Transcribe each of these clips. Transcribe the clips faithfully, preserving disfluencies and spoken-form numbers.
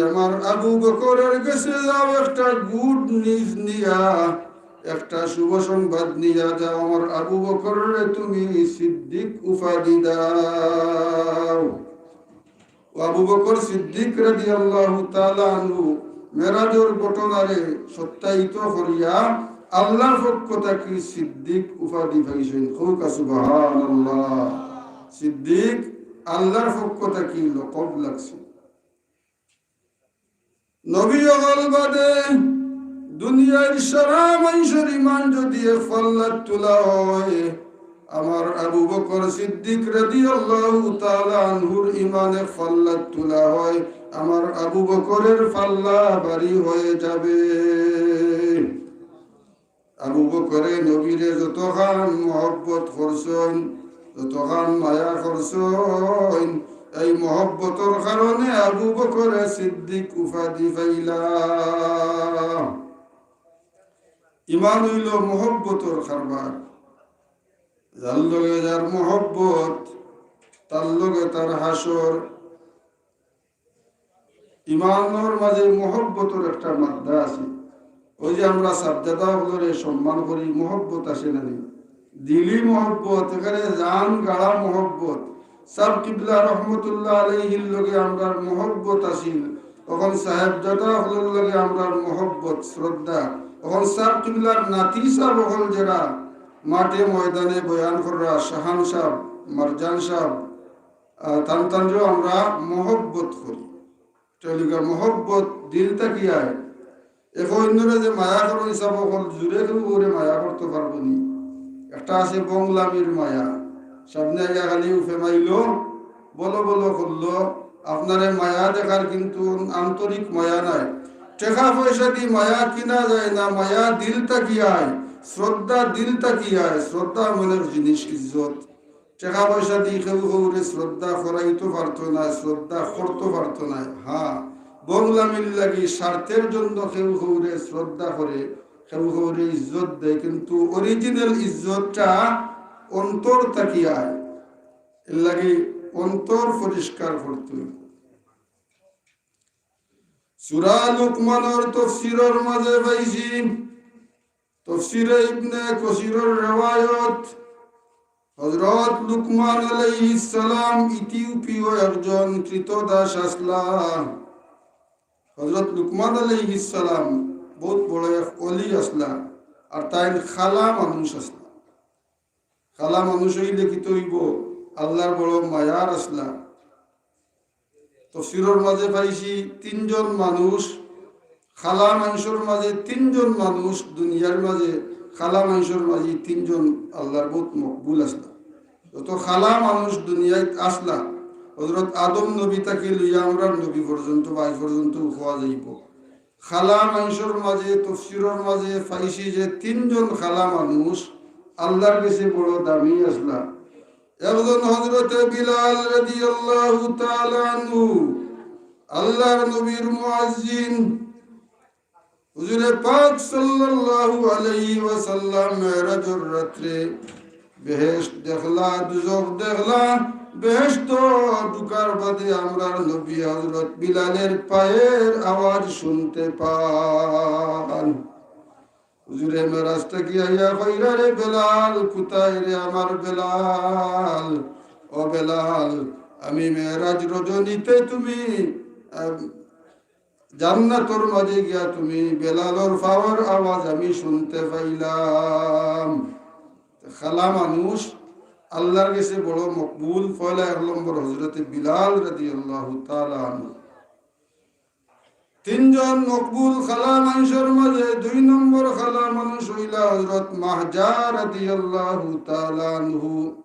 আমার আবু বকরের গেছে যাও, একটা গুড নিউজ নিয়া, একটা শুভ সংবাদ নিয়া যাও, আমার আবু বকররে তুমি সিদ্দিক উপাধি দাও।" ও আবু বকর সিদ্দিক রাদিয়াল্লাহু তাআলা আনহু মেরাজর ঘটনারে সত্যায়িত করিয়া আল্লাহর পক্ষ থাকি সিদ্দিক উপাধি পাইছইন। কউক্কা সুবহানাল্লাহ। সিদ্দিক আল্লাহর পক্ষ থাকি লকব লাগছে। নবী অকল বাদে দুনিয়ার সারা মানষর ইমান যদি এক পাল্লাত তুলা হয়, আমার আবু বকর সিদ্দিক রাদিয়াল্লাহু তাআলা আনহুর ইমান এক পাল্লাত তুলা হয়, আমার আবু বকরের পাল্লা ভারী হয়ে যাবে। আবু বকরে নবীরে যতখান মহব্বত করছইন, যতখান মায়া করছইন, এই মহব্বতর কারণে আবু বকরে সিদ্দিক উপাধি পাইলা। ইমান অইলো মহব্বতর কারবার। যার লগে যার মহব্বত, তার লগে তার হাশর। ইমানর মাঝে মহব্বতর একটা মাদ্দা আছে। ওই যে আমরা সাবজাদা অকলরে সম্মান করি, মহব্বত আছে না নি? দিলি মহব্বত, এখানে জান গাড়া মহব্বত। সাব কিবলা রহমতুল্লাহ আলাইহির লগে আমরার মহব্বত আছিল, অখন সাহেবজাদা অকলর লগে আমরার মহব্বত, শ্রদ্ধা। অখন সাব কিবলার নাতি সাব অকল যেরা মাঠে ময়দানে বয়ান কররা, শাহান সাব, মারজান সাব, আহ, তান তানরেও আমরা মহব্বত করি। চলিকা মহব্বত দিল থাকি আয়। এখন অন্যরা যে মায়া করো, হিসাব অকল জুরে কেউ ওরে মায়া করতে পারবো নি। একটা আছে বংলামির মায়া, সামনে আইয়া খালি উফে মাইলো, বলো বলো করলো, আপনারে মায়া দেখার কিন্তু আন্তরিক মায়া নাই। টেকা পয়সা দি মায়া কিনা যায় না, মায়া দিল থাকি আয়, শ্রদ্ধা দিল থাকি আয়। শ্রদ্ধা মনের জিনিস, ইজ্জত। টেকা পয়সা দি কেউ কেউরে শ্রদ্ধা করাইতো পারতো নায়, শ্রদ্ধা করতো পারতো নায়। হ্যাঁ, বংলামির লাগি স্বার্থের জন্য কেউ কেউরে শ্রদ্ধা করে, কেউ কেউরে ইজ্জত দেয়, কিন্তু অরিজিনাল ইজ্জতটা অন্তর থাকি আয়। এর লাগি অন্তর পরিষ্কার করতে অইবো। সূরা লুকমানর তফসিরর মাঝে পাইছি, তফসিরে ইবনে কসিরর রেওয়ায়ত, হযরত লুকমান আলাইহিস সালাম ইথিওপীয় একজন কৃতদাস আছলা। হযরত লুকমান আলাইহিস সালাম বউত বড় এক অলি আছলা, আর তাইন খালা মানুষ আছলা। খালা মানুষ অইলে কিতা অইবো? আল্লাহর বড় মায়ার আছলা। তফসিরর মাঝে পাইছি তিনজন মানুষ, খালা মানষর মাঝে তিনজন মানুষ, দুনিয়ার মাঝে খালা মানষর মাঝে তিনজন আল্লাহর বউত মকবুল আছলা। যত খালা মানুষ দুনিয়াত আছলা, হযরত আদম নবী থাকি লইয়া আমরার নবী পর্যন্ত, বাইশ পর্যন্ত কওয়া যাইবো। খালা মানষর মাঝে, তফসিরর মাঝে পাইছি যে তিনজন খালা মানুষ আল্লাহর গেছে বড় দামি আছলা। একজন হযরতে বিলাল রাদিয়াল্লাহু তাআলা আনহু, আল্লাহর নবীর মুয়াজ্জিন। হুজুরে পাক সাল্লাল্লাহু আলাইহি ওয়াসাল্লাম মেরাজর রাত্রে বেহেশত দেখলা, দুজখ দেখলা। বেহেশত ঢুকার বাদে আমরার নবী হযরত বিলালের পায়ের আওয়াজ শুনতে পান। হুজুরে মেরাজ থাকি আইয়া কইরা, "রে বেলাল, কোথায় রে আমার বেলাল? ও বেলাল, আমি মেরাজ রজনীতে তুমি, আহ, জান্নাতর মাঝে গিয়া তুমি বেলালর পাওর আওয়াজ আমি শুনতে পাইলাম।" খালা মানুষ আল্লাহর গেছে বড় মকবুল, পয়লা এক নম্বর হযরতে বিলাল রাদিয়াল্লাহু তাআলা আনহু। তিনজন মকবুল খালা মানষর মাঝে দুই নম্বর খালা মানুষ অইলা হযরত মাহজা রাদিয়াল্লাহু তাআলা আনহু,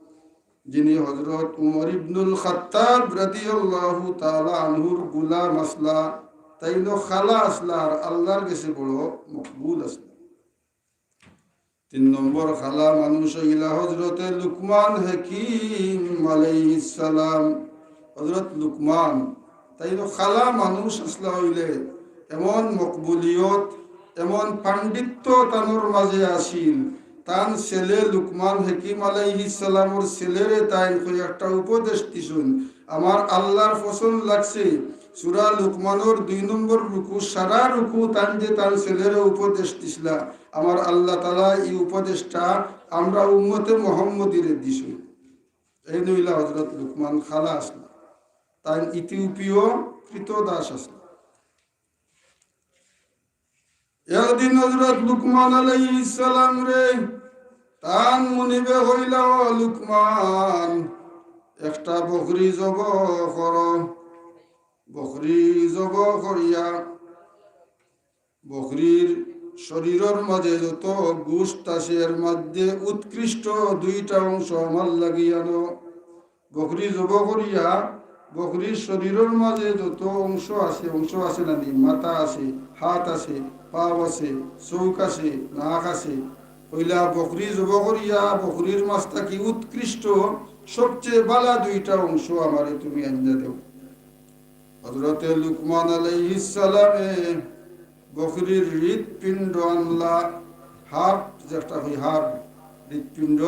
যিনি হযরত উমর ইবনুল খাত্তাব রাদিয়াল্লাহু তাআলা আনহুর গুলাম আছলা। তাইনও খালা আছলা আর আল্লাহর গেছে বড় মকবুল আছলা। তিন নম্বর খালা মানুষ অইলা হযরতে লুকমান হাকিম আলাইহিস সালাম। হযরত লুকমান, তাইনও খালা মানুষ আছলা অইলে এমন মকবুলিয়ত, এমন পাণ্ডিত্য তানর মাঝে আছিল, তান ছেলে লুকমান হাকিম আলাইহিস সালামর ছেলেরে তাইন কই একটা উপদেশ দিছইন, আমার আল্লাহর পছন্দ লাগছে, সূরা লুকমানর দুই নম্বর রুকু, সারা রুকু তান যে তান ছেলেরে উপদেশ দিছলা, আমার আল্লাহ তাআলা ই উপদেশটা আমরা উম্মতে মুহাম্মদীরে দিছইন। এইন অইলা হযরত লুকমান। খালা আছলা, তাইন ইথিওপীয় ক্রীতদাস আছলা। একদিন হযরত লুকমান আলাইহিস সালামরে তান মুনিবে কইলা, "ও লুকমান, একটা বকরি জবো করো।" বকরি জবো করিয়া বকরির শরীরর মাঝে যত গোশত আছে, এর মধ্যে উৎকৃষ্ট দুইটা অংশ আমার লাগি আনো। বকরি জবো করিয়া বকরির শরীরর মাঝে যত অংশ আছে, অংশ আছে না নি, মাথা আছে, হাত আছে, পাও আছে, চউখ আছে, নাক আছে, অইলা বকরি জবো করিয়া বকরির মাঝ থাকি উৎকৃষ্ট সবচেয়ে বালা দুইটা অংশ আমারে তুমি আনিয়া দেও। হযরতে লুকমান আলাইহিস সালামে বকরির হৃৎপিণ্ড আনলা, হার্ট যেটা হয়, হার্ট, হৃৎপিণ্ড,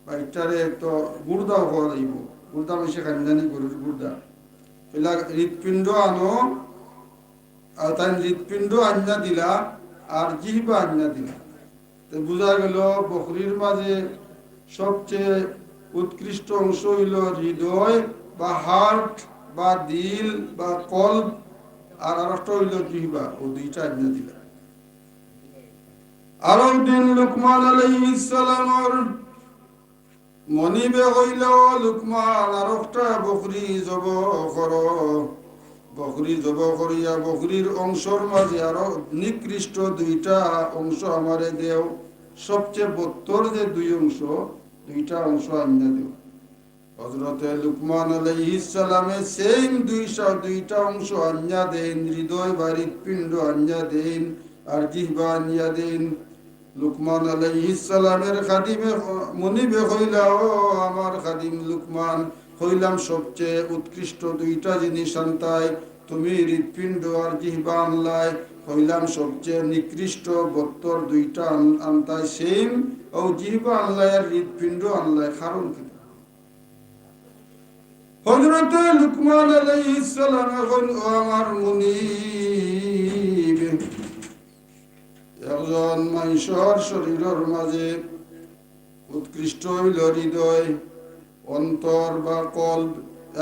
বা ইটারে তো গুর্দাও কওয়া যাইব, গুর্দা বেশি খাইন জানি গরুর গুর্দা। অইলা হৃৎপিণ্ড আনো, আর তাইন হৃৎপিণ্ড আনিয়া দিলা, আর জিহবা আনিয়া দিলা। তে বুঝা গেল বকরির মাঝে সবচেয়ে উৎকৃষ্ট অংশ অইল হৃদয় বা হার্ট বা দিল বা কলব, আর আরেকটা অইল জিহবা। ও দুইটা আনিয়া দিলা। আরক দিন লুকমান আলাইহিস সালামর মনিবে কইল, "ও লুকমান, আরকটা বকরি জবো করো। বকরি জবো করিয়া বকরির অংশর মাঝে আরো নিকৃষ্ট দুইটা অংশ আমারে দেও। সবচেয়ে বত্তর যে দুই অংশ, দুইটা অংশ আনিয়া দেও।" হযরতে লুকমান আলাইহিস সালামে সেম দুইশো দুইটা অংশ আনিয়া দেইন, হৃদয় বা হৃৎপিণ্ড আনিয়া দেইন, আর জিহবা আনিয়া দেইন। লুকমান আলাইহিস সালামের খাদিমে, মনিবে কইলা, "ও আমার খাদিম লুকমান, কইলাম সবচেয়ে উৎকৃষ্ট দুইটা জিনিস আনতায়, তুমি হৃৎপিণ্ড আর জিহবা আনলায়, কইলাম সবচেয়ে নিকৃষ্ট বত্তর দুইটা আন-, আনতায়, সেম ও জিহবা আনলায় আর হৃৎপিণ্ড আনলায়, কারণ কিতা?" হযরতে লুকমান আলাইহিস সালামে কইন, "ও আমার মুনিব, একজন মানষর শরীরর মাঝে উৎকৃষ্ট অইল হৃদয়, অন্তর বা কলব।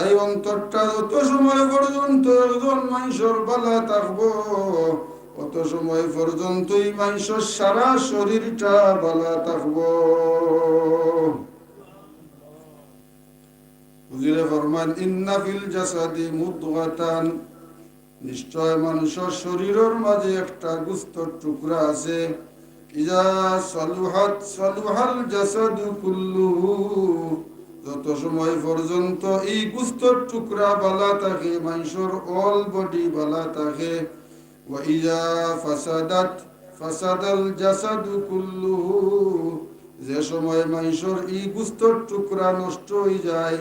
এই অন্তরটা যত সময় পর্যন্ত একজন মানষর বালা থাকবো, অত সময় পর্যন্ত এই মানষর সারা শরীরটা বালা থাকবো।" হুজুরে ফরমান, "ইন্না ফিল জাসাদি মুদগাতান, নিশ্চয় মানষর শরীরর মাঝে একটা গুস্তর টুকরা আছে। ইজা সালুহাত সালুহাল জাসাদু কুল্লুহু, যত সময় পর্যন্ত এই গুস্তর টুকরা বালা থাকে, মানষর all body বালা থাকে, ওয়া ইজা ফাসাদাত ফাসাদাল জাসাদু কুল্লুহু, যে সময় মানষর ই গুস্তর টুকরা নষ্ট অই যায়,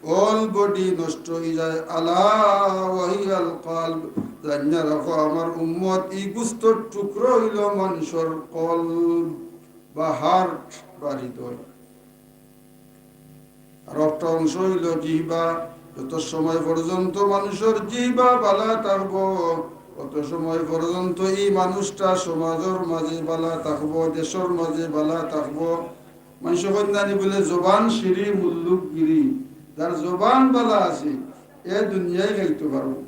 all body নষ্ট অই যায়, আলা ওয়াহিয়াল কলব, জানিয়া রাখো আমার উম্মত, ই গুস্তর টুকরা অইল মানষর কলব বা হার্ট বা হৃদয়।" আর একটা অংশ অইল জিহবা। যত সময় পর্যন্ত মানষর জিহবা বালা থাকবো, অত সময় পর্যন্ত ই মানুষটা সমাজর মাঝে বালা থাকবো, দেশর মাঝে বালা থাকবো। মানষে কইন না নি বুলে, "জবান সিঁড়ি মুল্লুক গিরি", যার জবান বালা আছে, এ দুনিয়ায় খাইতো পারবো।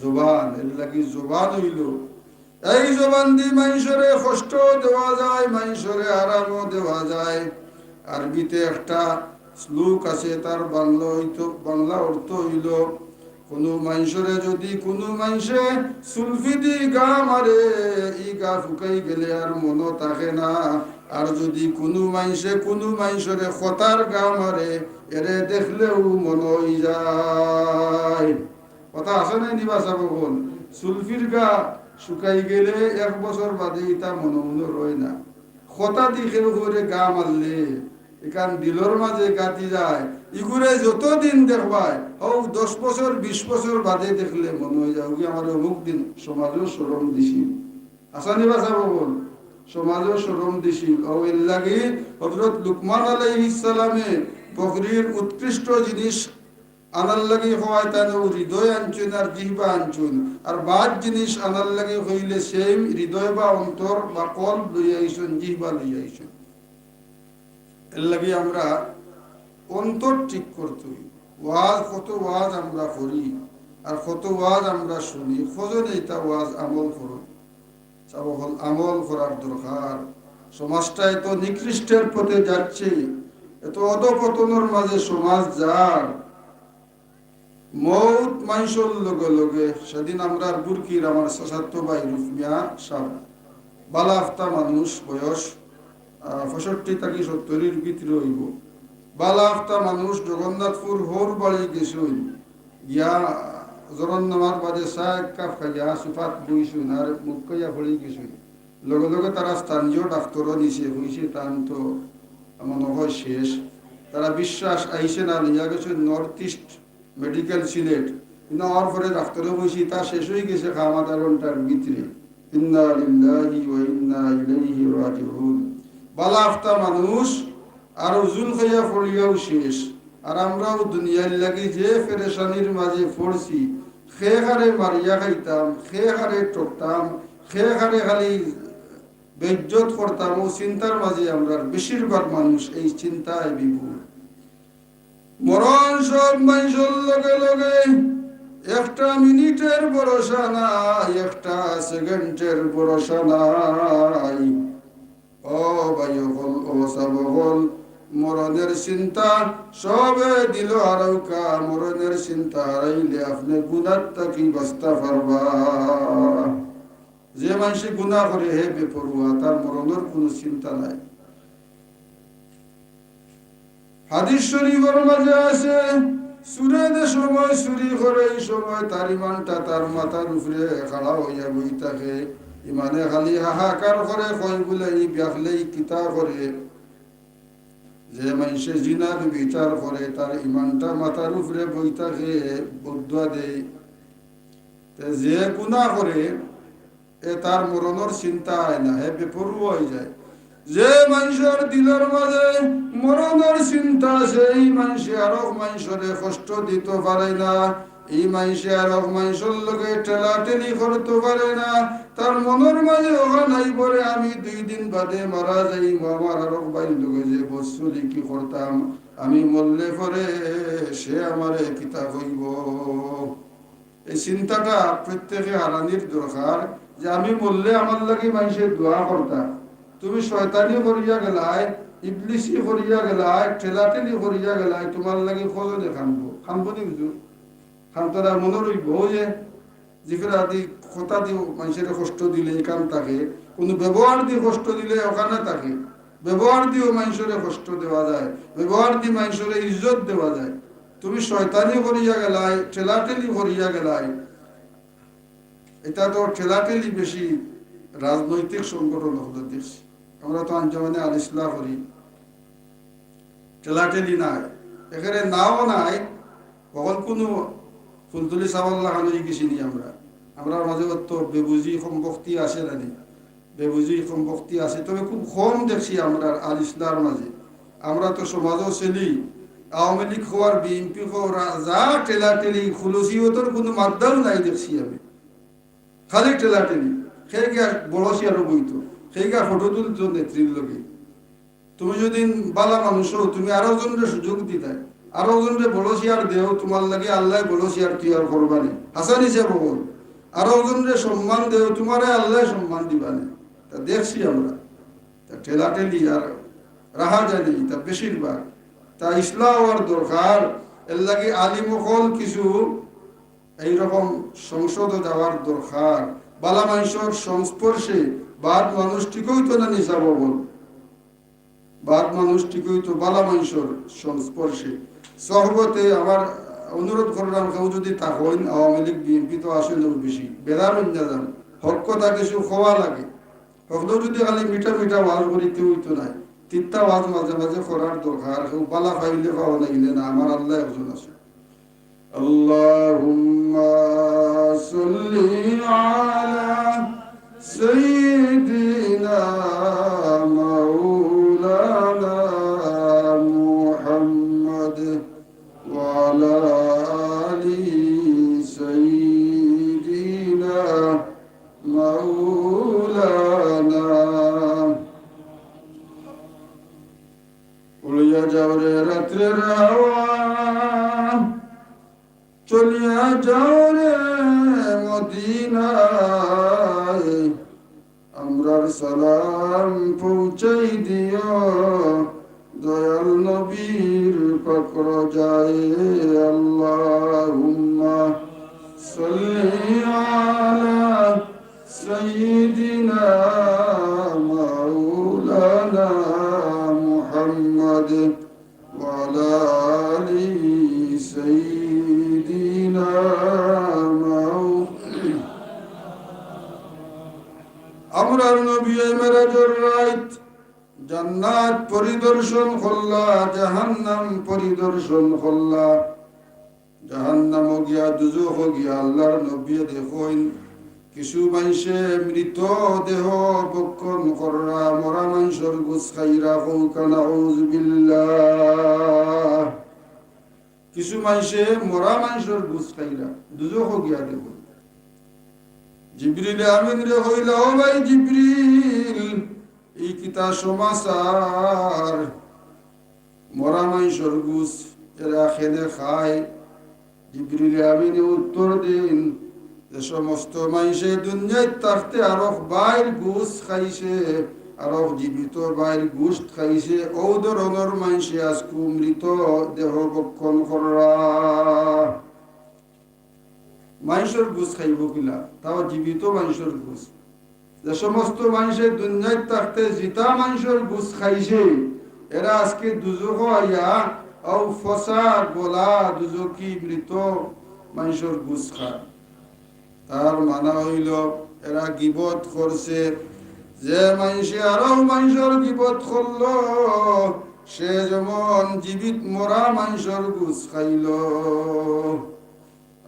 জবান, এর লাগি জবান অইল এই জবান দি মানষরে কষ্ট দেওয়া যায়, মানষরে আরামও দেওয়া যায়। আরবিতে একটা শ্লোক আছে, তার বাংলা অইতো, বাংলা অর্থ অইল, কুনু মানষরে যুদি কুনু মানষে সুলফি দি গা মারে, ই গা ফুকাই গেলে আর মনো থাকে না। আর যুদি কুনু মানষে কুনু মানষরে কথার গা মারে, এরে দেখলেউ মনো অই যায়। কথা আছে না নি বা সাব অকল? সুলফির গা শুকাই গেলে এক বছর বাদে ইতা মনো মনো রয় না। কথা দি কেউ কেউরে গা মারলে ইখান দিলর মাঝে গাঁথি যায়। ইগুরে যত দিন দেখবায়, হউ দশ বছর, বিশ বছর বাদে দেখলে মনো অই যায়, "ওগি আমারে অমুক দিন সমাজেও শরম দিছিল।" আছে নি বা সাব অকল? সমাজেও শরম দিছিল। অউ এর লাগি হযরত লুকমান আলাইহিস সালামে বকরির উৎকৃষ্ট জিনিস আনার লাগি কওয়ায় তাইন অউ হৃদয় আনছইন আর জিহবা আনছইন। আর বাদ জিনিস আনার লাগি কইলে same হৃদয় বা অন্তর বা কলব লইয়া আইছইন, জিহবা লইয়া আইছইন। এর লাগি আমরা অন্তর ঠিক করতে অইবো। ওয়াজ, কত ওয়াজ আমরা করি, আর কত ওয়াজ আমরা শুনি, কজনে ইতা ওয়াজ আমল করইন? সব অকল আমল করার দরকার। সমাজটা এত নিকৃষ্টের পথে যাচ্ছে, এত অধপতনর মাঝে সমাজ যার, মউত মানষর লগে লগে। সেদিন আমরার বুরকির আমার চাচাতো ভাই রুফ মিয়া সাব, বালা আফতা মানুষ, বয়স, আহ, পঁয়ষট্টি থাকি সত্তরির ভিতরে অইবো। বালা আফতা মানুষ জগন্নাথপুর হউর বাড়ি গেছইন, গিয়া জোহরর নামাজ বাদে চা এক কাপ খাইয়া সুফাত বইছইন আর মুখ খাইয়া পড়ি গেছইন। লগে লগে তারা স্থানীয় ডাক্তরও নিছে, কইছে তান তো মনে হয় শেষ। তারা বিশ্বাস আইছে না, লইয়া গেছইন North East Medical সিলেট। কিন্তু আমার পরে ডাক্তরে কইছে, "তা শেষ অই গেছে খাম আধা ঘন্টার ভিতরে।" ইন্না লিল্লাহি ওয়া ইন্না ইলাইহি রাজিউন। বালা আফতা মানুষ, আর উজুল খাইয়া পড়িয়াও শেষ। আর আমরাও দুনিয়ার লাগি যে পেরেশানির মাঝে পড়ছি, কে কারে মারিয়া খাইতাম, কে কারে ঠকতাম, কে কারে খালি বেইজ্জত করতাম, অউ চিন্তার মাঝে আমরার বেশিরভাগ মানুষ এই চিন্তায় বিভোর। মরণ সব মানষর লগে লগে, একটা মিনিটের ভরসা নাই, একটা সেকেন্ডের ভরসা নাই। ও ভাই অকল, ও সাব অকল, মরণের চিন্তা সবে দিল হারাউক্কা, মরণের চিন্তা হারাইলে আপনে গুনার থাকি বাঁচতা পারবা। যে মানষে গুনা করে হে বেপরোয়া, তার মরণর কুনু চিন্তা নাই। হাদিস শরীফর মাঝে আছে, চুরে যে সময় চুরি করে, এই সময় তার ইমানটা তার মাথার উপরে খাড়া অইয়া বই থাকে। ইমানে খালি হাহাকার করে, কয় বুলে, "ই বেআক্কলে ই কিতা করে?" যে মানষে জিনা ব্যভিচার করে, তার ইমানটা মাথার উপরে বই থাকে, বদদোয়া দেয়। তে যে গুনা করে, এ তার মরণর চিন্তা হয় না, হে বেপরোয়া অই যায়। যে মানষর দিলর মাঝে মরণর চিন্তা আছে, ই মানষে আরক মানষরে কষ্ট দিতো পারে না, ই মানষে আরক মানষর লগে ঠেলাঠেলি করতো পারে না। তার মনর মাঝে অখান আইবো রে, আমি দুই দিন বাদে মারা যাইমু, আমার আরক ভাইর লগে যে বদসলুকি করতাম, আমি মরলে পরে সে আমারে কিতা কইবো? এই চিন্তাটা প্রত্যেকে হারানির দরকার, যে আমি মরলে আমার লাগি মানষে দোয়া করতা। তুমি শয়তানি করিয়া গেলায়, ইবলিসি করিয়া গেলায়, ঠেলাঠেলি করিয়া গেলায়, তুমার লাগি কজনে কানবো? কানবো নি হুজুর? কানতো না, মনো রইবো যে জিফের আদি কথা দি মানষরে কষ্ট দিলে ইখান থাকে, কুনু ব্যবহার দি কষ্ট দিলে অখান থাকে। ব্যবহার দিও মানষরে কষ্ট দেওয়া যায়, ব্যবহার দি মানষরে ইজ্জত দেওয়া যায়। তুমি শয়তানি করিয়া গেলায়, ঠেলাঠেলি করিয়া গেলায়। ইটা তো ঠেলাঠেলি বেশি রাজনৈতিক সংগঠন অকলে দেখছি। আমরা তো আঞ্জুমানে আল ইসলাহ করি, ঠেলাঠেলি নাই, একেরে নাও নাই। অখন কুনু ফুলতলি সাবর লাখান অই গেছি নি আমরা? আমরার মাঝে অত বেবুঝি কমবখতি আছে না নি? বেবুঝি কমবখতি আছে, তবে খুব কম দেখছি আমরা আল ইসলাহর মাঝে। আমরা তো সমাজও চলি, আওয়ামী লীগ কও আর বিএনপি কও, রা-, যা ঠেলাঠেলি, খুলুসিয়তর কুনু মাদ্দাও নাই দেখছি আমি। খালি ঠেলাঠেলি। কে গিয়া বড় চেয়ারো বইতো, কে গিয়া ফটো তুলতো নেত্রীর লগে। তুমি যদি বালা মানুষ অও, তুমি আরো জনরে সুযোগ দিতায়, আরো জনরে বড় চেয়ার দেও, তুমার লাগি আল্লায় বড় চেয়ার তৈয়ার করবা নি। হাছা নি সাব অকল, আরো জনরে সম্মান দেও, তুমারে আল্লায় সম্মান দিবা নি। তা দেখছি আমরা। তা ঠেলাঠেলি আর রাখা যায় নি, তা বেশিরভাগ। তা ইসলাহ অওয়ার দরকার, এর লাগি আলিম অকল কিছু এইরকম সংসদো যাওয়ার দরকার। বালা মানষর সংস্পর্শে বাদ মানুষ ঠিক অইতো না নি সাব অকল। বাদ মানুষ ঠিক অইতো বালা মানষর সংস্পর্শে। সহবতে আমার অনুরোধ করলাম, কেউ যদি থাকইন, আওয়ামী লীগ বিএনপি তো আসলেও বেশি, বেড়ার অইন্য যান, হক কথা কিছু কওয়া লাগে। হকলেও যদি খালি মিঠা মিঠা ওয়াজ করি, তে অইতো নায়। তিতা ওয়াজ মাঝে মাঝে করার দরকার, কেউ বালা পাইলে পাও, নাইলে না, আমার আল্লাহ একজন আছে। اللهم صل على سيدنا مولانا محمد وعلى মদিনায়। আমরার সালাম পৌঁছাই দিও দয়াল নবীর পাক রওজায়। আল্লাহুম্মা সাল্লি আলা সাইয়্যিদিনা মাওলানা মুহাম্মদ ওয়া আলা আলি সাইয়্যিদিনা মাও-, আমরার নবী এই মেরাজর রাইত জান্নাত পরিদর্শন করলা, জাহান্নাম পরিদর্শন করলা। জাহান্নামো গিয়া, দুজখো গিয়া আল্লাহর নবীয়ে দেখইন, কিছু মানষে মৃত দেহ ভক্ষণ কররা, মরা মানষর গুস খাইরা, কউক্কা নাউজুবিল্লাহ। কিছু মানষে মরা মানষর গুস খাইরা, দুজখো গিয়া দেখইন। জিবরিল আমিনরে কইলা, "ও ভাই জিবরিল, ই কিতা সমাচার? মরা মানষর গুস এরা কেনে খায়?" জিবরিল আমিনে উত্তর দেইন, যে সমস্ত মানষে দুনিয়াত থাকতে আরক ভাইর গুস খাইছে, আরক জীবিত ভাইর গুস্ত খাইছে, অউ ধরনর মানষে আজকু মৃত দেহ ভক্ষণ কররা। মানষর গুস খাইবো কিলা, তাও জীবিত মানষর গুস। যে সমস্ত মানষে দুনিয়াত থাকতে জিতা মানষর গুস খাইছে, এরা আজকে দুজখো আইয়া অউ ফসা গলা দুজখি মৃত মানষর গুস খার। তার মানা অইলো, এরা গিবত করছে। যে মানষে আরো মানষর গিবত করলো, সে যেমন জীবিত মরা মানষর গুস খাইলো।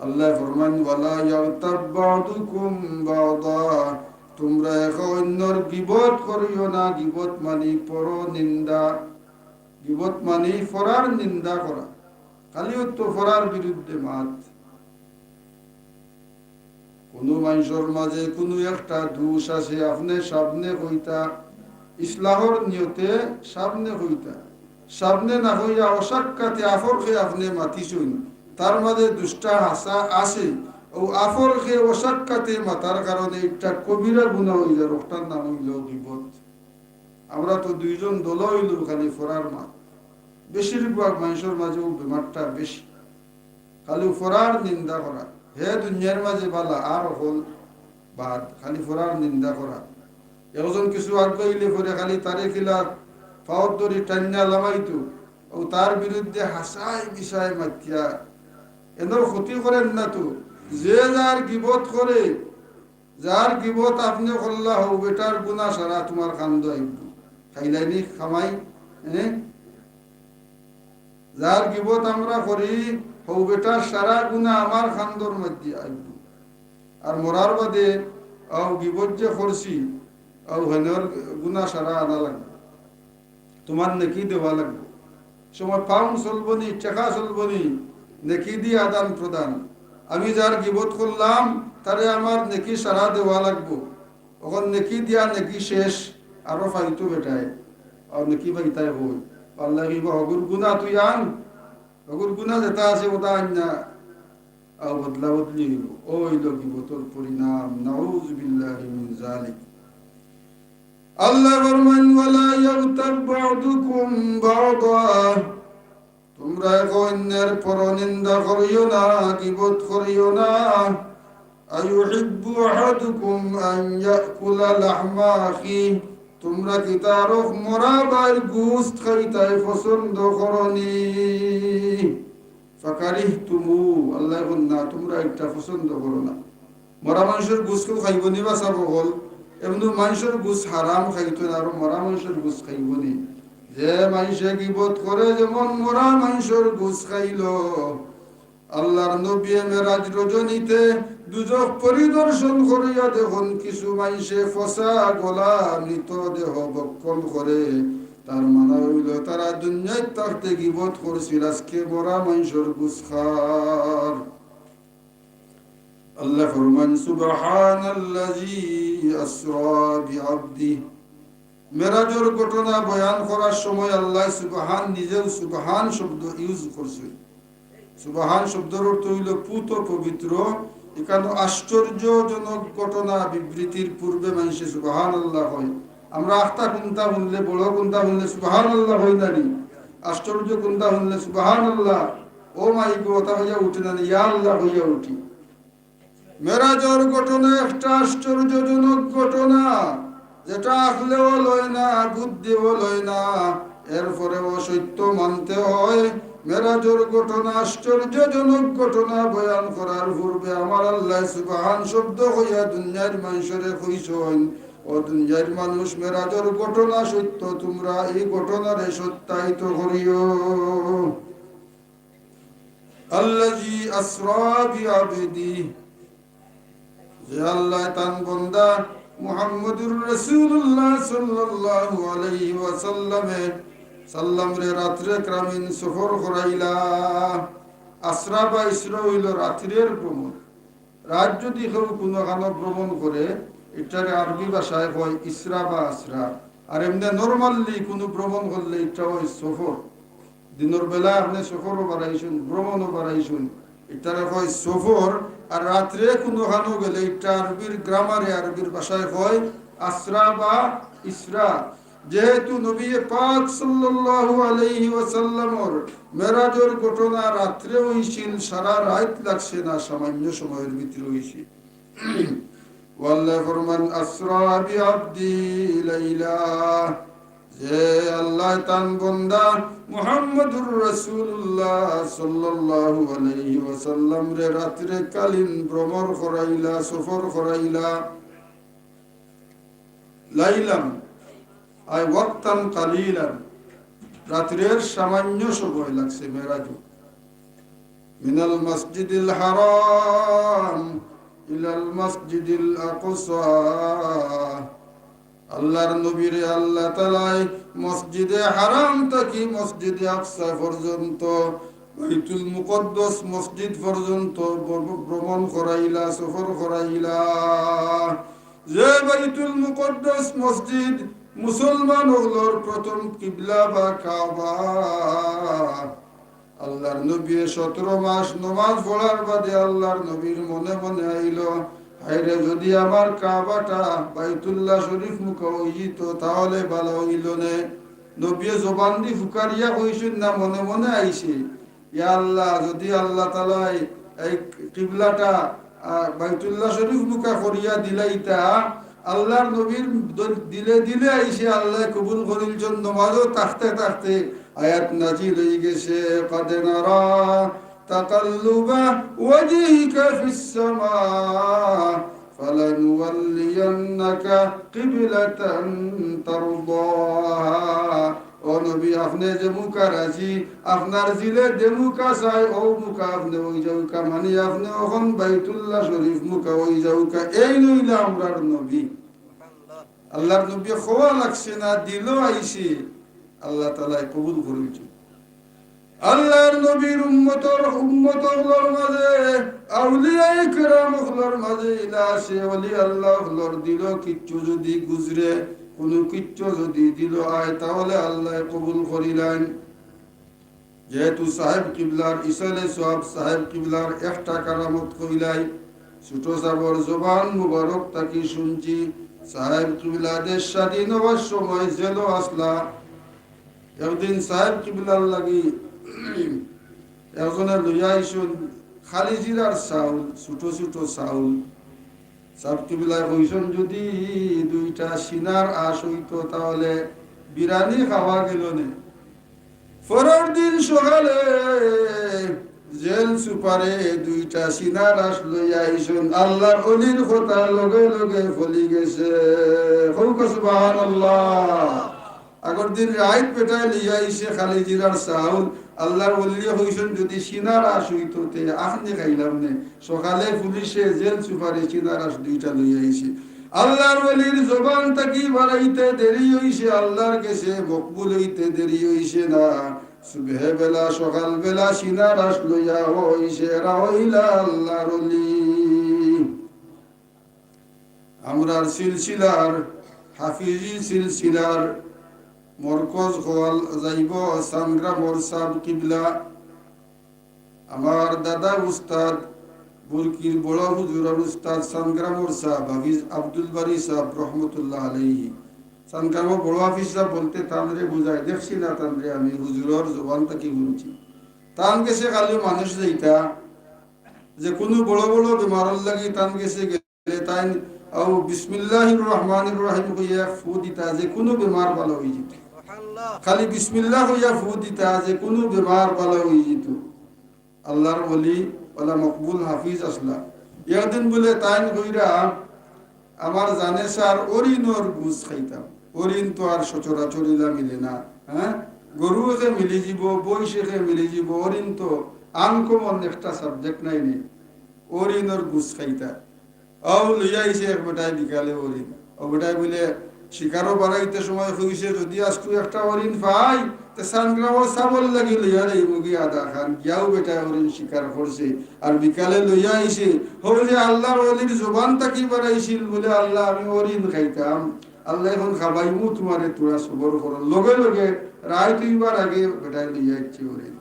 আল্লায় ফরমাইন, "ওয়ালা ইয়াগতাব বা'দুকুম বা'দা।" তুমরা একে অইন্যর গিবত করিও না। গিবত মানি পরনিন্দা। গিবত মানি পরার নিন্দা করা। খালি অউ তো পরার বিরুদ্ধে মাত। কুনু মানষর মাঝে কুনু একটা দুষ আছে, আপনে সামনে কইতা, ইসলাহর নিয়তে সামনে কইতা। সামনে না কইয়া অসাক্ষাতে আফরকে আপনে মাতিছইন, তার মাঝে দুষটা হাছা আছে। অউ আফরকে অসাক্ষাতে মাতার কারণে একটা কবিরা গুনা অইযার, অটার নাম অইলো গিবত। আমরা তো দুইজন দল অইলু খালি পরার মাত। বেশিরভাগ মানষর মাঝে অউ বেমারটা বেশি। খালি পরার নিন্দা করা। হে দুনিয়ার মাঝে ভালা, আর অকল বাদ, খালি পরার নিন্দা করা। একজন কিছু আগুয়াইলে পরে খালি তারে কিলা পাওত ধরি টাইন্না লামাইতো, অউ তার বিরুদ্ধে হাছাই মিছাই মাতিয়া। এনর ক্ষতি করের না তো। যে যার গিবত করে, যার গিবত আপনে করলা, হউ বেটার গুনা সারা তুমার কান্দো আইবো। খাইলাইনি কামাই, এ? যার গিবত আমরা করি, হউ বেটার সারা গুনা আমার কান্দর মাঝে আইবো। আর মরার বাদে, অউ গিবত যে করছি, অউ হেনর গুনা সারা আনা লাগবো। তুমার নেকি দেওয়া লাগবো। সময় পাউন্ড চলবো নি, টেকা চলবো নি, নেকি দি আদান প্রদান। আমি যার গিবত করলাম, তারে আমার নেকি সারা দেওয়া লাগবো। অখন নেকি দিয়া নেকি শেষ, আরো পাইতো বেটায়, আর নেকি পাইতায় কই? আল্লায় কইবা, "হগুর গুনা তুই আন, হগুর গুনা যেটা আছে অটা আন না।" আর বদলা বদলি অইবো। অউ অইলো গিবতর পরিণাম। নাউজুবিল্লাহি মিন যালিক। আল্লায় ফরমাইন, "ওয়ালা ইয়াগতাব বা'দুকুম বা'দা।" তুমরা একে অইন্যর পরনিন্দা করিও না, গিবত করিও না। আইউহিব্বু আহাদুকুম আন ইয়াকুলা লাহমা আখিহি। তুমরা কিতা আরক মরা ভাইর গুস্ত খাইতায় পছন্দ করো নি? ফাকারিহতুমু, আল্লায় কইন না, তুমরা ইটা পছন্দ করো না। মরা মানষর গুস্ত কেউ খাইবো নি বা চাবো অকল? এমনে মানষর গুস্ত হারাম খাইতো না, আর মরা মানষর গুস্ত খাইবো নি? যে মানষে গিবত করে যেমন মরা মানষর গুস্ত খাইলো, আল্লাহর নবীয়ে মেরাজ রজনীতে দুজখ পরিদর্শন করিয়া দেখইন কিছু মানষে ফসা গলা মৃত দেহ ভক্ষণ করে। তার মানে অইলো তারা দুনিয়াত থাকতে গিবত করছিল, আজকে মরা মানষর গুস্ত খার। আল্লায় ফরমাইন, "সুবহানাল্লাযী আসরা বিআবদিহি।" মেরাজর ঘটনা বয়ান করার সময় আল্লায় সুবহান, নিজেউ সুবহান শব্দ use করছইন। সুবহান শব্দর অর্থ অইলো পুত পবিত্র, ইখানো আশ্চর্যজনক ঘটনা। বিবৃতির পূর্বে মানষে সুবহানাল্লাহ কয়। আমরা আখতা কুন্তা হুনলে, বড় কুন্তা হুনলে সুবহানাল্লাহ কই না নি? আশ্চর্য কুন্তা হুনলে সুবহানাল্লাহ, ও মাই গো, অতা কইয়া উঠি না নি, ইয়া আল্লাহ কইয়া উঠি। মেরাজর ঘটনা একটা আশ্চর্যজনক ঘটনা, যেটা আখলেও লয় না, বুদ্ধিও লয় না, এরপরেও সত্য মানতে হয়। মেরাজর ঘটনা, আশ্চর্যজনক ঘটনা বয়ান করার পূর্বে আমার আল্লাহ সুবহান শব্দ কইয়া দুনিয়ার মানষরে কইছইন, "ও দুনিয়ার মানুষ, মেরাজর ঘটনা সত্য, তুমরা এই ঘটনারে সত্যায়িত করিও।" আল্লাযী আসরা বিআবদিহি, যে আল্লাহ তান বন্দা মুহাম্মদুর রাসূলুল্লাহ সাল্লাল্লাহু আলাইহি ওয়াসাল্লামে, সাল্লামরে রাত্রে কামিল সফর করাইলা। আসরা বা ইসরা অইলো রাত্রের ভ্রমণ। রাইত যুদি কেউ কুনুখানো ভ্রমণ করে, ইটারে আরবি ভাষায় কয় ইসরা বা আসরা। আর এমনে normally কুনু ভ্রমণ করলে ইটা অয় সফর। দিনর বেলা আপনে সফরও বারাইছইন, ভ্রমণও বারাইছইন, ইটারে কয় সফর। আর রাত্রে কুনুখানো গেলে, ইটা আরবির grammar-এ, আরবির ভাষায় কয় আসরা বা ইসরা। যেহেতু নবী পাক সাল্লাল্লাহু আলাইহি ওয়াসাল্লামর মেরাজর ঘটনা রাত্রে অইছিল, সারা রাইত লাগছে না, সামান্য সময়র ভিতরে অইছে। আল্লায় ফরমান, "আসরা বিআবদি লাইলা।" যে আল্লাহ তান বন্দা মুহাম্মদুর রাসূলুল্লাহ সাল্লাল্লাহু আলাইহি ওয়াসাল্লামরে রাত্রে কালীন ভ্রমণ করাইলা, সফর করাইলা। লাইলান, আই ওয়াক্তান কালিলান, রাত্রের সামান্য সময় লাগছে মেরাজো। মিনাল মসজিদিল হারাম ইলাল মসজিদিল আকসা। আল্লাহর নবীরে আল্লাহ তাআলায় মসজিদে হারাম থাকি মসজিদে আকসা পর্যন্ত, বাইতুল মুকদ্দাস মসজিদ পর্যন্ত ভ্র-, ভ্রমণ করাইলা, সফর করাইলা। যে বাইতুল মুকদ্দাস মসজিদ, মুসলমান অকলর প্রথম কিবলা বা কাবা, আল্লাহর নবীয়ে সতেরো মাস নমাজ পড়ার বাদে আল্লাহর নবীর মনে মনে আইলো, "হায়রে, যুদি আমার কাবাটা বাইতুল্লাহ শরীফ মুখা অইযিতো, তাহলে ভালা অইলো নে।" নবীয়ে জবান দি ফুকারিয়া কইছইন না, মনে মনে আইছে, "ইয়া আল্লাহ, যুদি আল্লাহ তাআলায় এই কিবলাটা, আহ, বাইতুল্লাহ শরীফ মুখা করিয়া দিলাইতা।" আল্লাহর নবীর দ-, দিলে দিলে আইছে, আল্লায় কবুল করিলছইন। নমাজো থাকতে থাকতে আয়াত নাজিল অইগেছে, "قد نرى تقلب وجهك في السماء فلنولينك قبلة ترضاها।" ও নবী, আপনে যেমুখা রাজি, আপনার দিলে যেমুখা চায়, অউ মুখা আপনে অইযাউক্কা, মানি আপনে অখন বাইতুল্লাহ শরীফ মুখা অইযাউক্কা। এইন অইলা আমরার নবী। আল্লাহর নবীয়ে কওয়া লাগছে না, দিলো আইছে, আল্লাহ তাআলায় কবুল করিলছইন। আল্লাহর নবীর উম্মতর, উম্মত অকলর মাঝে, আউলিয়ায়ে কেরাম অকলর মাঝে ইলা আছে, অলি আল্লাহ অকলর দিলো কিচ্ছু যুদি গুজরে, কুনু কিচ্ছু যুদি দিলো আয়, তাহলে আল্লায় কবুল করিলাইন। যেহেতু সাহেব কিবলার ইসালে সওয়াব, সাহেব কিবলার একটা কারামত কইলাই, ছোট সাবর জবান মুবারক থাকি শুনছি। সাহেব কিবলা দেশ স্বাধীন অওয়ার সময় জেলো আছলা। একদিন সাহেব কিবলার লাগি একজনে লইয়া আইছইন খালি জিরার চাউল, ছোট ছোট চাউল। সাব কিবলায় কইছইন, "যুদি দুইটা সিনার আশ অইতো, তাহলে বিরানি খাওয়া গেলো নে।" পরর দিন সকালে জেল সুপারে দুইটা সিনার আশ লইয়া আইছইন। আল্লাহর অলির কথা লগে লগে ফলি গেছে। কউক্কা সুবহানাল্লাহ। আগর দিন রাইত বেটায় লইয়া আইছে খালি জিরার চাউল। আল্লাহর ওলিয়ে কইছইন, "যুদি সিনার আশ অইতো, তে আখনি খাইলাম নে।" সকালে পুলিশে জেল সুপারে সিনার আশ দুইটা লইয়া আইছে। আল্লাহর ওলির জবান থাকি বারাইতে দেরি অইছে, আল্লাহর গেছে মকবুল অইতে দেরি অইছে না। সুবহে বেলা, সকাল বেলা সিনার আশ লইয়া অইছে, এরা অইলা আল্লাহর ওলি। আমরার সিলসিলার, হাফিজি সিলসিলার মরকজ কওয়া যাইবো সানগ্রামর সাব কিবলা। আমার দাদা উস্তাদ বুরকির বড় হুজুর আর উস্তাদ সানগ্রামর সাহেব হাফিজ আব্দুল বারী সাহেব রহমতুল্লাহ আলাইহি। সানগ্রামর বড় হাফিজ সাহেব বলতে তানরে বুঝায়, দেখছি না তানরে আমি, হুজুরর জবান থাকি হুনছি। তান গেছে খালি মানুষ যাইতা, যে কুনু বড় বড় বেমারর লাগি তান গেছে গেলে তাইন আউ বিসমিল্লাহির রহমানির রহিম কইয়া এক ফু দিতা, যে কুনু বেমার ভালা অইযিতো। খালি বিসমিল্লাহ কইয়া ফু দিতা, যে কুনু বেমার ভালা অইযিতো। আল্লাহর ওলি, ওলা মকবুল হাফিজ আছলা। একদিন বুলে তাইন কইরা, "আমার জানে স্যার, হরিণর গুস খাইতাম।" হরিণ তো আর সচরাচর ইলা মিলে না, হ্যাঁ? গরু একে মিলি যিবো, মইষ একে মিলি যিবো, হরিণ তো uncommon একটা subject নায়নি। হরিণর গুস খাইতা। অউ লইয়া আইছে এক বেটায় বিকালে হরিণ। অউ বেটায় বুলে শিকারো বারাইতে সময় কইছে, "যুদি আইজকু একটা হরিণ পাই, তে সানগ্রামর সাবর লাগি লইয়া যাইমুগি আধা খান।" গিয়াউ বেটায় হরিণ শিকার করছে। আর বিকালে লইয়া আইছে, অউ যে আল্লাহর ওলির জবান থাকি বারাইছিল বুলে, "আল্লাহ, আমি হরিণ খাইতাম।" আল্লায় কইন, "খাবাইমু তুমারে, থুড়া সবর করো।" লগে লগে রাইত অইবার আগে বেটায় লইয়া আইছে হরিণ।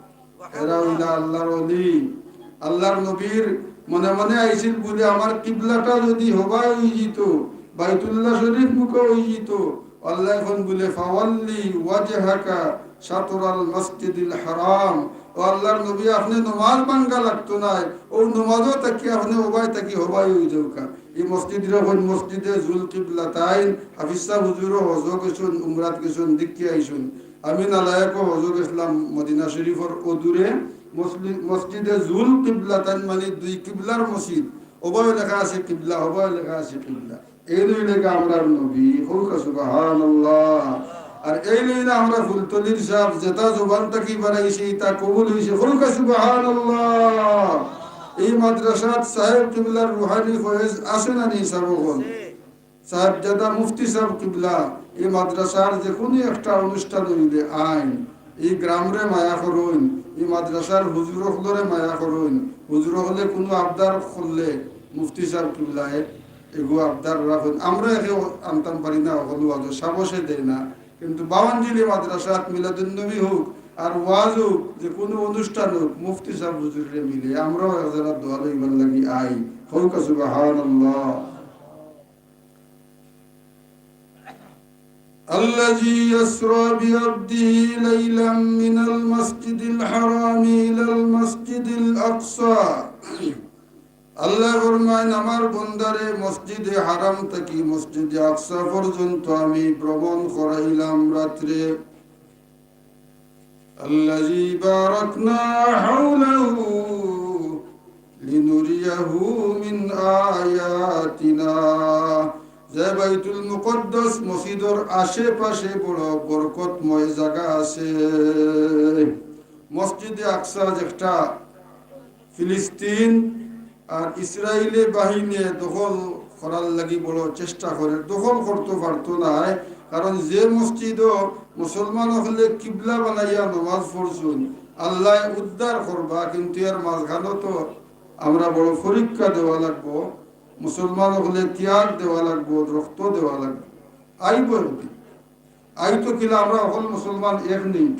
এরা অইলা আল্লাহর ওলি। আল্লাহর নবীর মনে মনে আইছিল বুলে, "আমার কিবলাটা যুদি হবায় অইযিতো, বাইতুল্লাহ শরীফ মুখো অইযিতো।" আল্লায় কইন বুলে, "ফাওয়াল্লি ওয়াজহাকা শাতরাল মসজিদিল হারাম।" ও আল্লাহর নবী, আপনে নমাজ ভাঙ্গা লাগতো নায়, অউ নমাজো থাকি আপনে হবায় থাকি হবায় অইযাউক্কা। ই মসজিদরে কইন মসজিদে জুল কিবলাতাইন। হাফিজ সাব হুজুরও হজো গেছইন, উমরাত গেছইন, দেখিয়া আইছইন। আমি নালায়েকও হজো গেছলাম মদিনা শরীফর অদূরে মসলি-, মসজিদে জুল কিবলাতাইন, মানে দুই কিবলার মসজিদ। হবায়ও লেখা আছে কিবলা, হবায়ও লেখা আছে কিবলা। এইন অইলা গি আমরার নবী, কউক্কা সুবহানাল্লাহ। আর এইন অইলা আমরার ফুলতলির সাব, যেটা জবান থাকি বারাইছে, ইটা কবুল অইছে, কউক্কা সুবহানাল্লাহ। এই মাদ্রাসাত সাহেব কিবলার রুহানি ফয়েজ আছে না নি সাব অকল? সাহেবজাদা মুফতি সাব কিবলা, ই মাদ্রাসার যে কুনু একটা অনুষ্ঠান অইলে আইন, ই গ্রামরে মায়া করইন, ই মাদ্রাসার হুজুর অকলরে মায়া করইন। হুজুর অকলে কুনু আবদার করলে মুফতি সাব কিবলায় এগু আবদার রাখইন। আমরা একে আনতাম পারি না, অকল ওয়াজো সাবসে দেয় না, কিন্তু বাওয়ানজিলি মাদ্রাসাত মিলাদুন্নবী হউক আর ওয়াজ হউক, যে কুনু অনুষ্ঠান হউক, মুফতি সাব হুজুররে মিলে আমরাও এক জারা দোয়া লইবার লাগি আই। কউক্কা সুবহানাল্লাহ। الذي أسرى بعبده ليلا من المسجد الحرام إلى المسجد الأقصى। আল্লায় ফরমাইন, "আমার বন্দারে মসজিদে হারাম থাকি মসজিদে আকসা পর্যন্ত আমি ভ্রমণ করাইলাম রাত্রে।" الذي باركنا حوله لنريه من آياتنا। যে বাইতুল মুকাদ্দাস মসজিদর আশেপাশে বড় বরকতময় জাগা আছে। মসজিদে আকসা যেটা ফিলিস্তিন আর ইসরায়েলি বাহিনীয়ে দখল করার লাগি বড় চেষ্টা করের, দখল করতো পারতো নায়। কারণ যে মসজিদো মুসলমান অকলে কিবলা বানাইয়া নমাজ পড়ছইন, আল্লায় উদ্ধার করবা, কিন্তু এর মাঝখানো তো আমরা বড় পরীক্ষা দেওয়া লাগবো, মুসলমান অকলে ত্যাগ দেওয়া লাগবো, রক্ত দেওয়া লাগবো। আইবো একদিন। আইতো কিলা, আমরা অকল মুসলমান এক নি,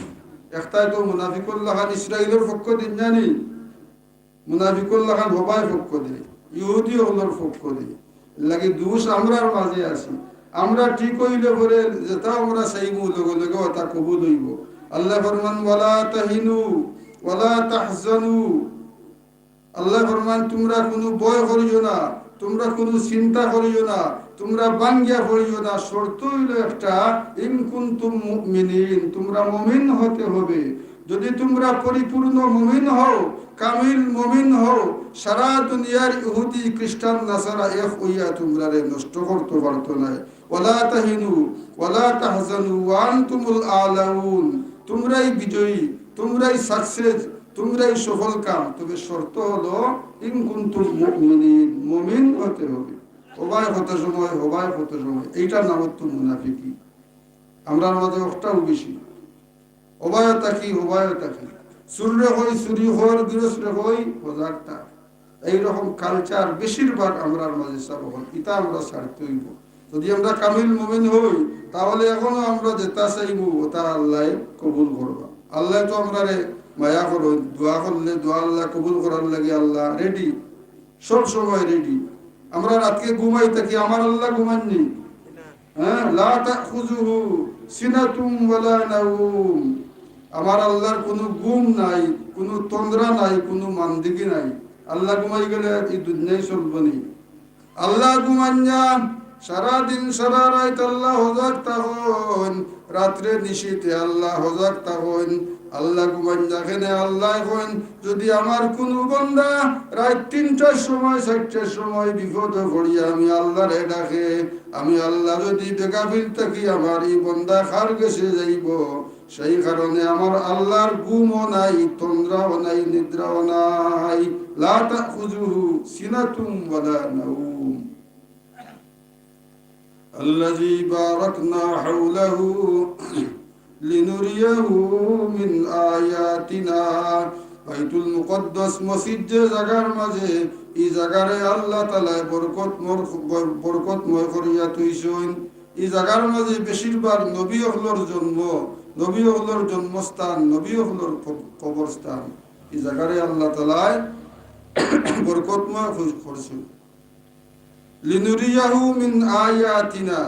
একটায় তো মুনাফিকর লাখান ইসরায়েলর পক্ষ দেইন না নি। মুনাফিকর লাখান হবায় পক্ষ দেয়, ইহুদি অকলর পক্ষ দেয়। এর লাগি দুষ আমরার মাঝে আছে। আমরা ঠিক অইলে পরে যেটা আমরা চাইমু লগে লগে ওটা কবুল অইবো। আল্লায় ফরমান, "ওয়ালা তাহিনু ওয়ালা তাহজানু।" আল্লায় ফরমান, "তুমরা কুনু ভয় করিও না, তুমরা কুনু চিন্তা করিও না, তুমরা ভাঙ্গিয়া পড়িও না।" শর্ত অইলো একটা, "ইন কুনতুম মুমিনিন", তুমরা মুমিন হতে হবে। যদি তুমরা পরিপূর্ণ মুমিন হও, কামিল মুমিন হও, সারা দুনিয়ার ইহুদি, খ্রিস্টান, নাসারা এক অইয়া তুমরারে নষ্ট করতো পারতো নায়। "ওয়ালা তাহিনু ওয়ালা তাহজানু ওয়া আনতুমুল আলাউন।" তুমরাই বিজয়ী, তুমরাই success, তুমরাই সফল কাম। তবে শর্ত হলো, "ইন কুনতুম মুমিনিন", মুমিন হতে হবে। হবায় কত সময়, হবায় কত সময়, এইটার নাম তো মুনাফিকি। আমরার মাঝে অকটাউ বেশি। হবায় থাকি, হবায় থাকি। চুররে কই চুরি কর, গিরস্রে কই হজাগ থাক। এইরকম culture বেশিরভাগ আমরার মাঝে চালু অয়। ইটা আমরা ছাড়তে অইবো। যদি আমরা কামিল মুমিন হই, তাহলে এখনো আমরা যেটা চাইবো, ওটা আল্লায় কবুল করবা। আল্লায় তো আমরারে মায়া করইন, দোয়া করলে দোয়া আল্লায় কবুল করার লাগি আল্লাহ ready। সব সময় রেডি। আমরা রাতকে ঘুমাই থাকি, আমার আল্লাহ ঘুমাননি? হ্যাঁ, লা তাখুযুহু সিনাতুম ওয়ালা নাউম। আমার আল্লাহর কুনু ঘুম নাই, কুনু তন্দ্রা নাই, কুনু মান্দিগি নাই। আল্লাহ ঘুমাই গেলে ই দুনিয়াই চলবো নি। আল্লাহ ঘুমাইন না, সারা দিন সারা রাইত আল্লাহ হজাগ থাকইন, রাত্রে নিশিতে আল্লাহ হজাগ থাকইন। আল্লাহ ঘুমাইন না কেনে? আল্লায় কইন, যদি আমার কুনু বন্দা রাইত তিনটার সময়, চাইরটার সময় বিপদো পড়িয়া আমি আল্লাহরে ডাকে, আমি আল্লাহ যদি বেগাফিল থাকি, আমার ই বন্দা কার গেছে যাইবো? সেই কারণে আমার আল্লাহর ঘুমও নাই, তন্দ্রাও নাই, নিদ্রাও নাই। লা তাখুযুহু সিনাতুম ওয়ালা নাউম। আল্লাযী বারাকনা হাওলাহু লিনুরিয়াহু মিন আয়াতিনা। বাইতুল মুকাদ্দাস মসজিদ যে জাগার মাঝে, ই জাগারে আল্লাহ তাআলায় বরকতময়, বরকতময় করিয়া থইছইন। ই জাগার মাঝে বেশিরভাগ নবী অকলর জন্ম, নবী অকলর জন্মস্থান, নবী অকলর কব-, কবরস্থান। ই জাগারে আল্লাহ তাআলায় বরকতময় কর-, করছইন। লিনুরিয়াহু মিন আয়াতিনা,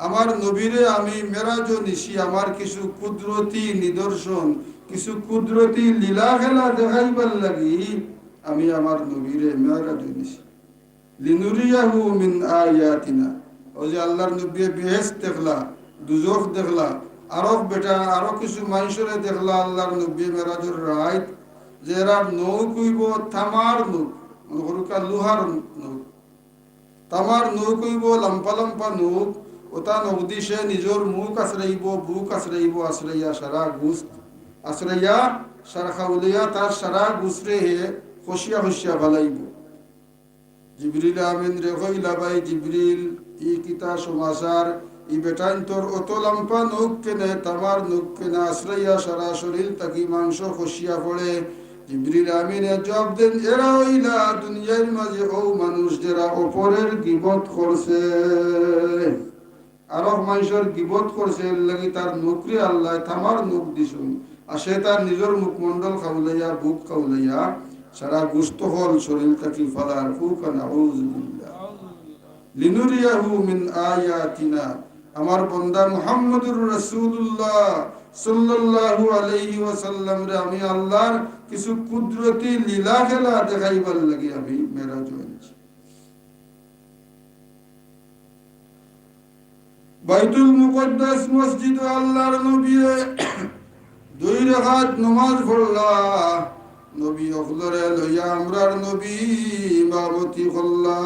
আমার নবীরে আমি মেরাজো নিছি, আমার কিছু কুদরতি নিদর্শন, কিছু কুদরতি লীলা খেলা দেখাইবার লাগি আমি আমার নবীরে মেরাজো নিছি। লিনুরিয়াহু মিন আয়াতিনা। অউ যে আল্লাহর নবীয়ে বেহেশত দেখলা, দুজখ দেখলা, আরো বেটা, আরো কিছু মানষরে দেখলা আল্লাহর নবীয়ে মেরাজর রাইত, যে এরার নখ অইবো তামার নখ, মনো করউক্কা লোহার নখ। তামার নখ অইবো, লাম্বা লাম্বা নখ, অতা নখ দি সে নিজর মুখ আছড়াইবো, বুক আছড়াইবো, আছড়াইয়া সারা গুস্ত, আছড়াইয়া সারা খাউলাইয়া তার সারা গুস্তরে হে খসিয়া খসিয়া ফালাইবো। জিবরিল আমিনরে কইলা, ভাই জিবরিল, ই কিতা সমাচার? ই বেটাইন্তর অত লাম্বা নখ কেনে, তামার নখ কেনে, আছড়াইয়া সারা শরীল থাকি মাংস খসিয়া পড়ে। জিবরিল আমিনে জবাব দেইন, এরা অইলা দুনিয়ার মাঝে অউ মানুষ যেরা অপরের গিবত করছে। আরক মানষর গিবত করছে, এরলাগি তার নখরে আল্লায় তামার নখ দিছইন। আর সে তার নিজর মুখমণ্ডল খাউলাইয়া, বুক খাউলাইয়া, সারা গুস্ত অকল শরীল থাকি ফালার ফুকা, নাউযুবিল্লাহ। লিনুরিয়াহু মিন আয়াতিনা। আমার বন্দা মুহাম্মদুর রাসূলুল্লাহ সাল্লাল্লাহু আলাইহি ওয়াসাল্লামরে আমি আল্লাহর কিছু কুদরতি লীলা খেলা দেখাইবার লাগি আমি মেরাজো আনছি। বাইতুল মুকাদ্দাস মসজিদো আল্লাহর নবীয়ে দুই রাকাত নমাজ পড়লা। নবী অকলরে লইয়া আমরার নবী ইমামতি করলা।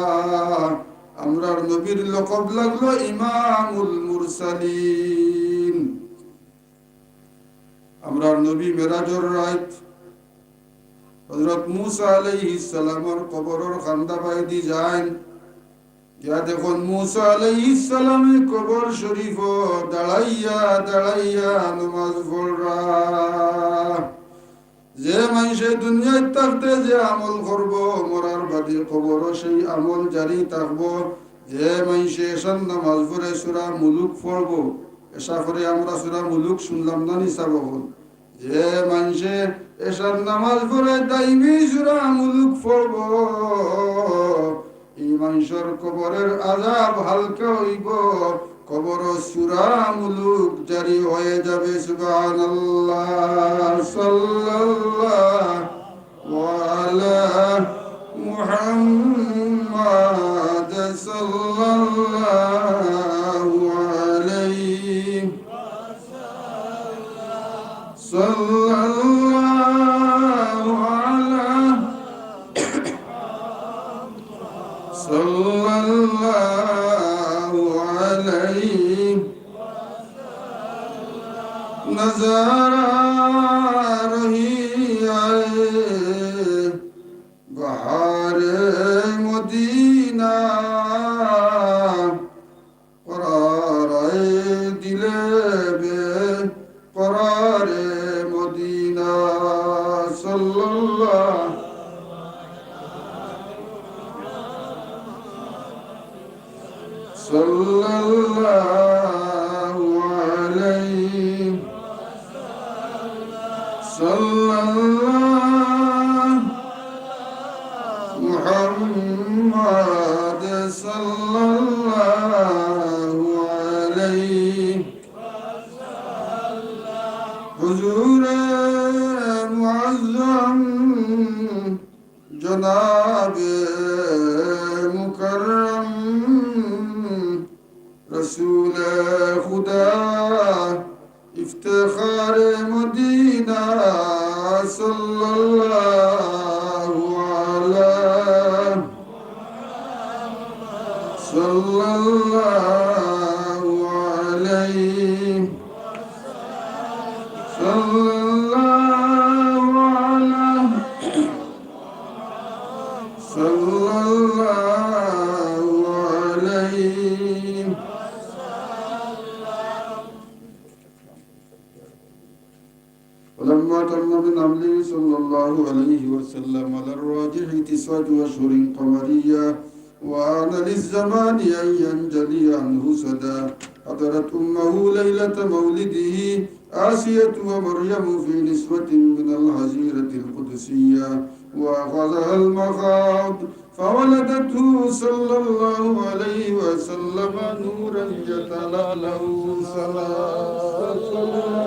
আমরার নবীর লকব লাগলো ইমামুল মুরসালিন। আমরার নবী মেরাজর রাইত হযরত মুসা আলাইহিস সালামর কবরর কান্দা বায়দি যাইন। গিয়া দেখইন মুসা আলাইহিস সালামে কবর শরীফো দাঁড়াইয়া দাঁড়াইয়া নমাজ পড়রা। যে মানষে দুনিয়াত থাকতে যে আমল করবো, মরার বাদে কবরো সেই আমল জারি থাকবো। যে মানষে এশার নমাজ পড়ে সূরা মুলুক পড়বো, এশা পড়ে আমরা সূরা মুলুক হুনলাম না নি সাব অকল? যে মানষে এশার নমাজ পড়ে দাইমি সূরা মুলুক পড়বো, ই মানষর কবরর আযাব হালকা অইবো, কবরো সূরা মুলুক জারি অইযাবে। সুবহানাল্লাহ। সাল্লাল্লাহু আলা মুহাম্মাদ সাল্লাল্লাহু আলাইহি সাল্লাল্লাহু আলা, সাল্লাল্লাহু আলাইহি। নজারা রহি আয়ে বাহারে মদিনা, করার আয়ে দিলে বে করারে মদিনা। সাল্লাল্লাহু, সাল্লাল্লাহু আলাইহি, সাল্লাল্লাহু মুহাম্মদ। صلى الله عليه، صلى الله على، صلى الله عليه. ولما تم من حمله صلى الله عليه وسلم على الراجح تسعة أشهر قمرية، وآن للزمان أن ينجلي عنه سدى، حضرت أمه ليلة مولده آسية ومريم في نسوة من الحظيرة القدسية، وأخذها المخاض فولدته صلى الله عليه وسلم نورا يتلألأ. صلى الله